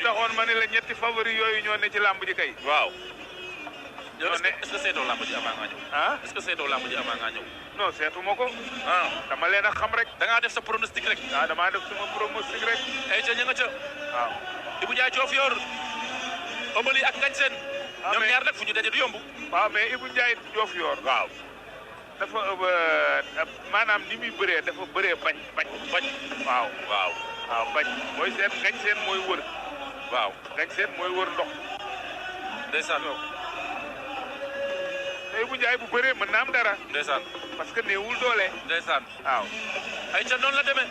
taxoon ma ne la ñetti favori yooyu ñoo ne ci làmb ji kay. waaw. yow est-ce que seetoo làmb ji avant nga ñëw. ah est-ce que seetoo làmb ji avant nga ñëw. non seetu ma ko. ah dama leen a xam rek. da ngaa def sa pronostic rek. waaw damaa def sama pronostic rek. ay ca ña nga ca. waaw. Ibou Ndiaye Diofior. Obali ak Ngagne Sène. ñoom ñaar nag fu ñu daje du yomb. waaw mais Ibou Ndiaye Diofior. waaw. dafa maanaam ni muy bëree dafa bëree bañ. waaw. waaw. waaw bañ mooy seet Ngagne Sène mooy wër. waaw. Ngagne Sène mooy wër ndox. ndeysaan. te Ibou Ndiaye bu bëree mën na am dara. ndeysaan. parce que néewul doole. ndeysaan. waaw. ay ca noonu la demee.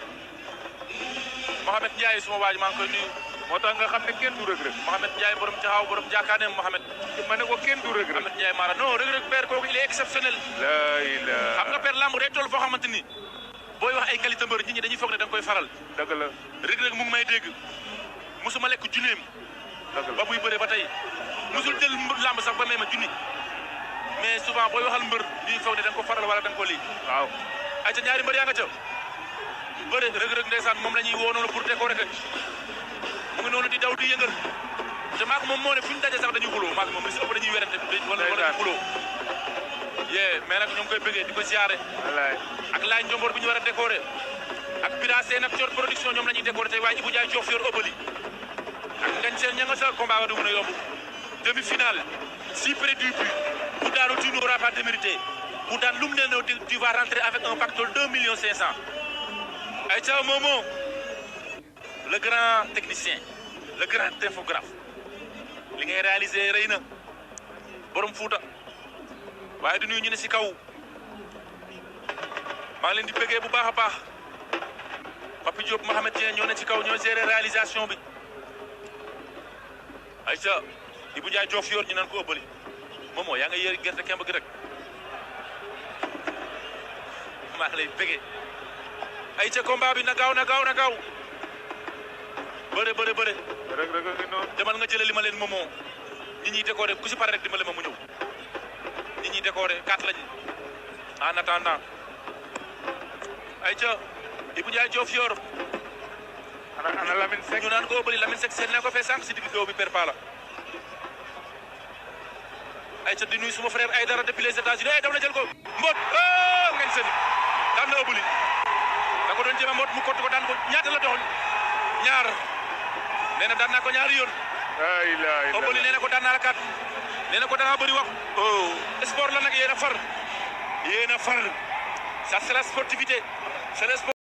Mohamed Ndiaye suma waaj maa ngi koy nuyu. moo tax nga xam ne kenn du rëg-rëg. Mohamed Ndiaye borom Jaxaaw borom Jaakaaneem Mohamed. ma ne ko kenn du rëg-rëg. Mohamed Ndiaye Mara non rëg-rëg père kooku il est exceptionnel. xam nga père lamb day toll foo xamante ni booy wax ay qualité mbër nit ñi dañuy foog ne da nga koy faral. dëgg la. rëg-rëg mu ngi may dégg musuma lekk junneem. dëgg la ba buy bëree ba tey musul jël lamb sax ba may ma junni mais souvent booy waxal mbër ñuy foog ne da nga ko faral wala da nga ko lii. waaw. ay ca ñaari mbër yaa nga ca bëre rëg-rëg ndeysaan moom la ñuy woo noonu pour décorer ko mu ngi noonu di daw di yëngal te maak moom moo ne fu ñu daje sax dañuy xuloo maak moom li si ëpp dañuy werante wala ñu xuloo yee mais nag ñu ngi koy bëggee di ko ziare ak laaj njomboor bi ñu war a décorer ak Bira Sène ak Thior production ñoom la ñuy décorer tey waaye Ibou Ndiaye Diofior Obali ak Ngagne Sène ña nga sa combat ba du mën a yomb demi-finale si près du but ku daanu tu n'auras pas démérité ku daan lu mu ne tu vas rentrer avec un pactole 2 500 000 ay ca Momo le grand technicien le grand infographe li ngay réaliser rëy na borom Fuuta waaye du nuyu ñu ne si kaw maa ngi leen di bëggee bu baax a baax Papi Diop Mohamed Dieng ñoo ne ci kaw ñoo gérer réalisation bi ayca Ibou Ndiaye Diofior ñu naan ko Obali Momo yaa nga yéeri gerte kemb gi rek maa ngi lay bëggee ayca combat bi na gaaw bëre rëg-rëg a ngi noonu. demal nga jëlee li ma leen Momo ñi ñuy décorer ku si pare rek dimbale ma mu ñëw ñi ñuy décorer 4 lañ en attendant ayca Ibou Ndiaye Diofior ana Lamine Seck. ñu naan ko Obali Lamine Seck seen na ko fee sànq si digg bi per pala ayca di nuyu suma frère Aïdara depuis les États-Unis ay daw na jël ko mbot Ngagne Sène daan na Obali da ko doon jéem a mbot mu kott ko daan ko ñaata la doxoon ñaar nee na daan naa ko ñaari yoon Obali nee na ko daan naa la kat nee na ko danga bëri wax sport la nag yéen a far ça c'est la sportivité c'est le sport